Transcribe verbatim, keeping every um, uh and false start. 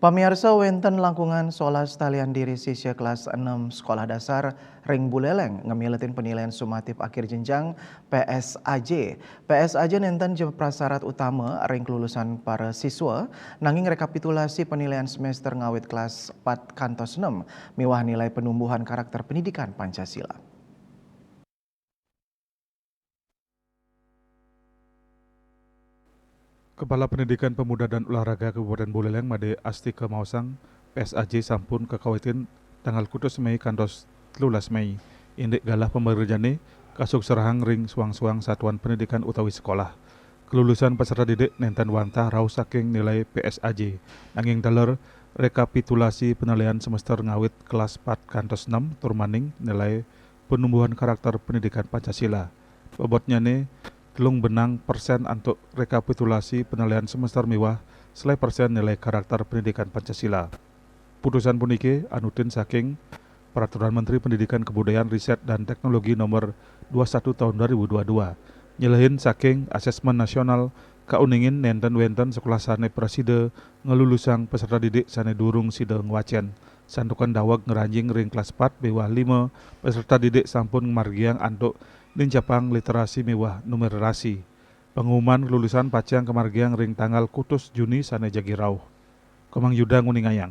Pamiarsa, wénten langkungan solas talian diri sisya kelas enem sekolah dasar ring Buleleng ngemiletin penilaian sumatif akhir jenjang, P S A J. P S A J nénten ja prasyarat utama ring kelulusan para siswa, nanging rekapitulasi penilaian semester ngawit kelas empat kantos enam miwah nilai penumbuhan karakter pendidikan Pancasila. Kepala Pendidikan Pemuda dan Olahraga Kabupaten Buleleng, Madé Astika maosang, P S A J sampun kakawitin tanggal kutus Mei kantos telulas Mei. Indik galah pamirejané kasuksrahang ring suang-suang satuan pendidikan utawi sekolah. Kelulusan peserta didik nénten wantah rauh saking nilai P S A J, nanging taler rekapitulasi penilaian semester ngawit kelas empat kantos enam tur maning nilai penumbuhan karakter pendidikan Pancasila. Bobotnyané telung benang persen antuk rekapitulasi penilaian semester miwah selaé persen nilai karakter pendidikan Pancasila. Putusan puniki anutin saking Peraturan Menteri Pendidikan, Kebudayaan, Riset, dan Teknologi Nomor dua satu Tahun dua ribu dua dua. Nyelehin saking asesmen nasional, kauningin nénten wénten sekolah sané prasida ngelulusang peserta didik sané durung sida ngwacén. Santukan daweg ngranjing ring kelas empat miwah lima, peserta didik sampun ngamargiang antuk nincapang literasi miwah numerasi. Pengumuman kelulusan pacang kamargiang ring tanggal kutus Juni sané jagi rauh. Komang Yuda nguningayang.